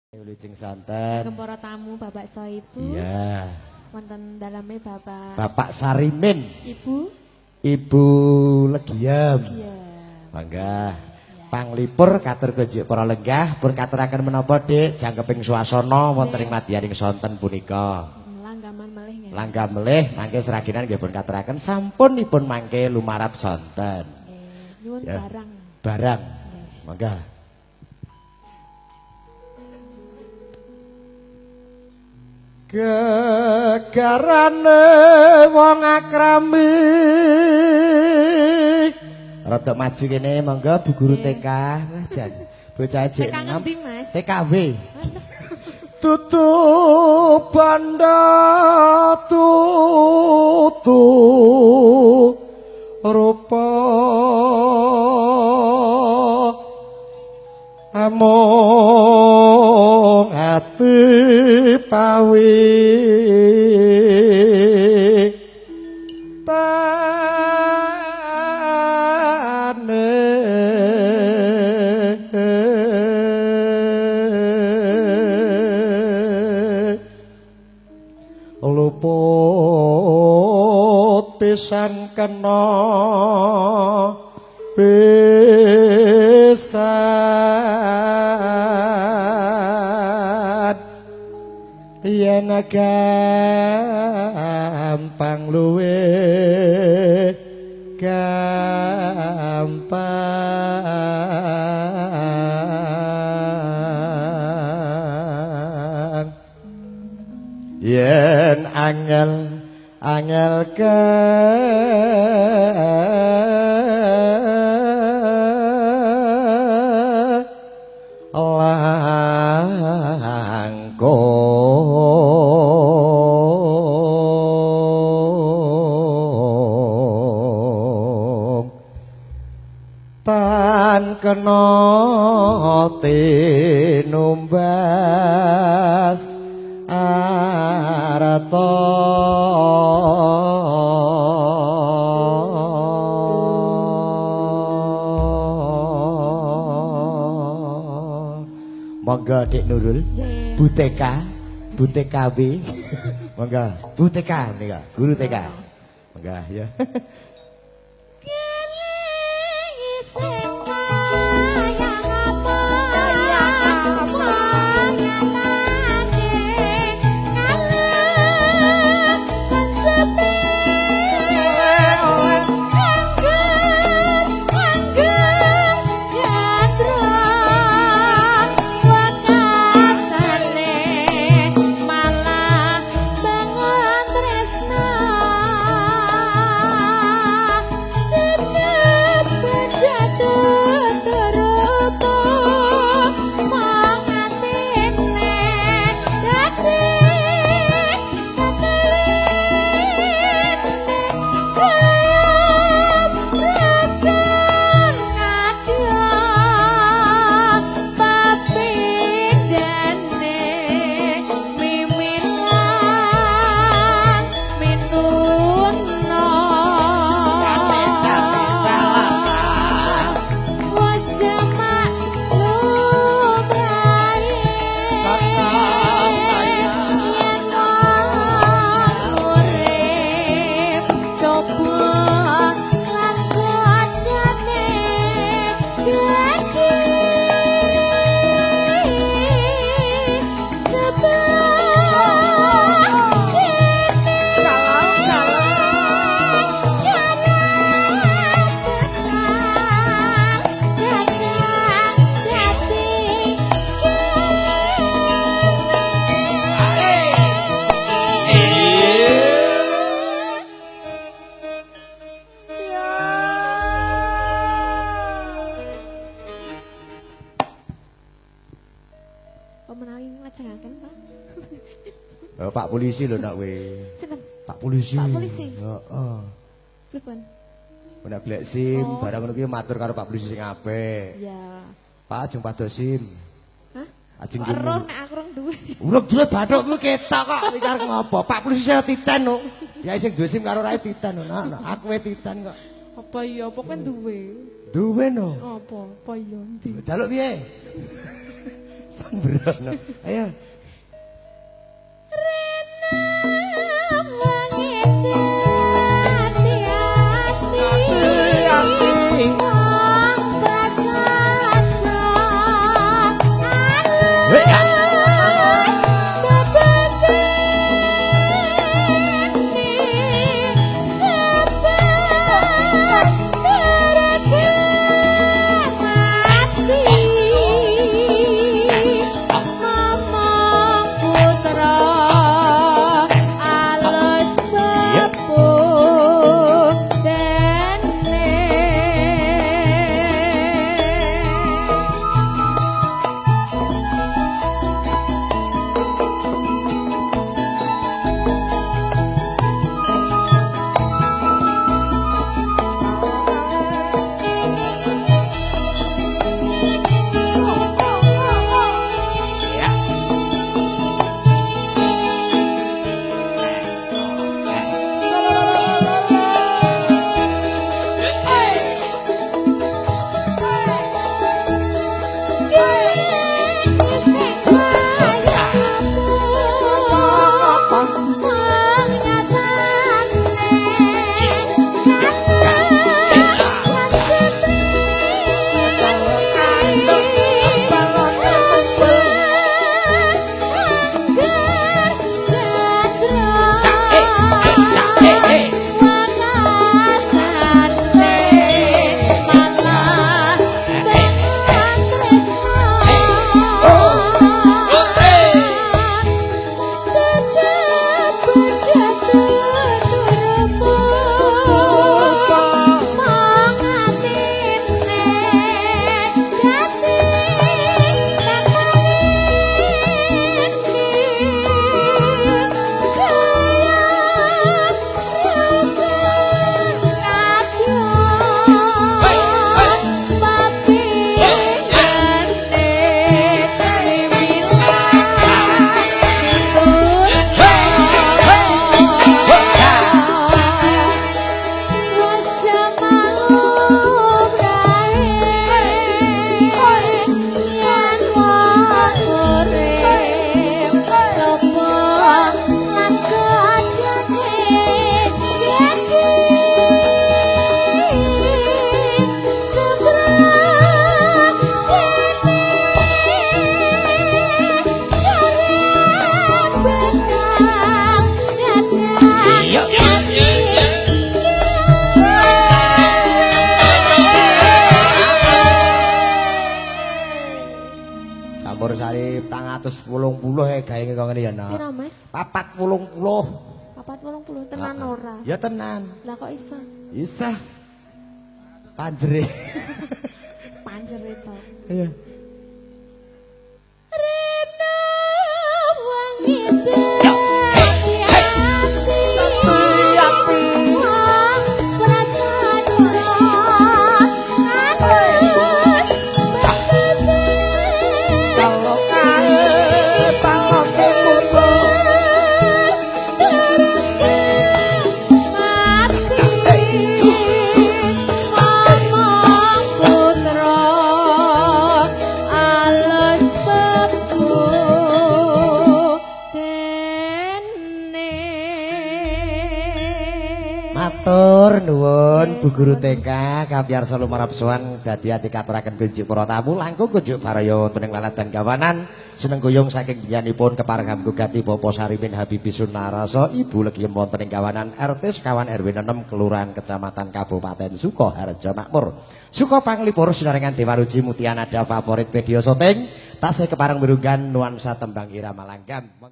Wilujeng santen. Kagem para tamu Bapak saha Ibu. Iya. Wonten daleme Bapak. Bapak Sarimin. Ibu. Ibu Legiem. Iya. Mangga. Panglipur katur kunjuk para lenggah pun katuraken menapa Dik jangkeping swasana wonten ing madyaning sonten punika. Langgaman melih nggih. Langgam melih mangke seraginan nggih pun katuraken sampunipun mangke lumarap sonten. Nggih, nyuwun ya. Barang. Barang. Mangga. Gegarane wong akrami. Rada maju kene monggo Bu Guru TK. Jan bocah jek 6 TKW. Tutu banda tutu rupa amung ati pawi tane luput pisan kena pisan yen gampang luwe gampang yen angel angel ke langkung tan kena tinumbas arta. Monggo Dik Nurul, Bu TK, Bu TKW. Monggo, Bu TK nika, guru TK. Monggo ya. Pak polisi lho nak we. Sinten? Pak polisi. Pak polisi. Heeh. Pripun? Nek golek SIM, barang ngono kuwi matur karo Pak polisi sing apik. Iya. Pak ajeng pados SIM. Hah? Ajeng kok roh nek aku rong duwe. Urung duwe bathukmu ketok kok iki arep ngopo? Pak polisi saya titen no. Ya sing duwe SIM karo rae titen no. Nak, aku we titen kok. Apa iya apa kowe duwe? Duwe no. Apa? Apa iya ndi? Daluk piye? Sembrono. Ayo. Campur sari 480 gawe kok ngene ya, Nak. Pira, Mas? 480. 480 tenan ora? Ya tenan. Lah kok isa? Isa. Panjere. Panjere to. Iya. Rena wangi Matur nuwun Bu Guru TK kapiyarsa lumarap sowan dadi ati katuraken kunjuk para tamu langkung kunjuk baraya wonten ing laladan gawanan seneng guyung saking biyanipun kepareng gugati Bapak Sarimin Habibie Sunarasa Ibu Legiem wonten ing gawanan RT sekawan RW 6 Kelurahan Kecamatan Kabupaten Sukoharjo Makmur. Suko panglipur sinarengan Dewa Ruci Mutianada favorit video syuting tasih kepareng mirunggan nuansa tembang irama langgam.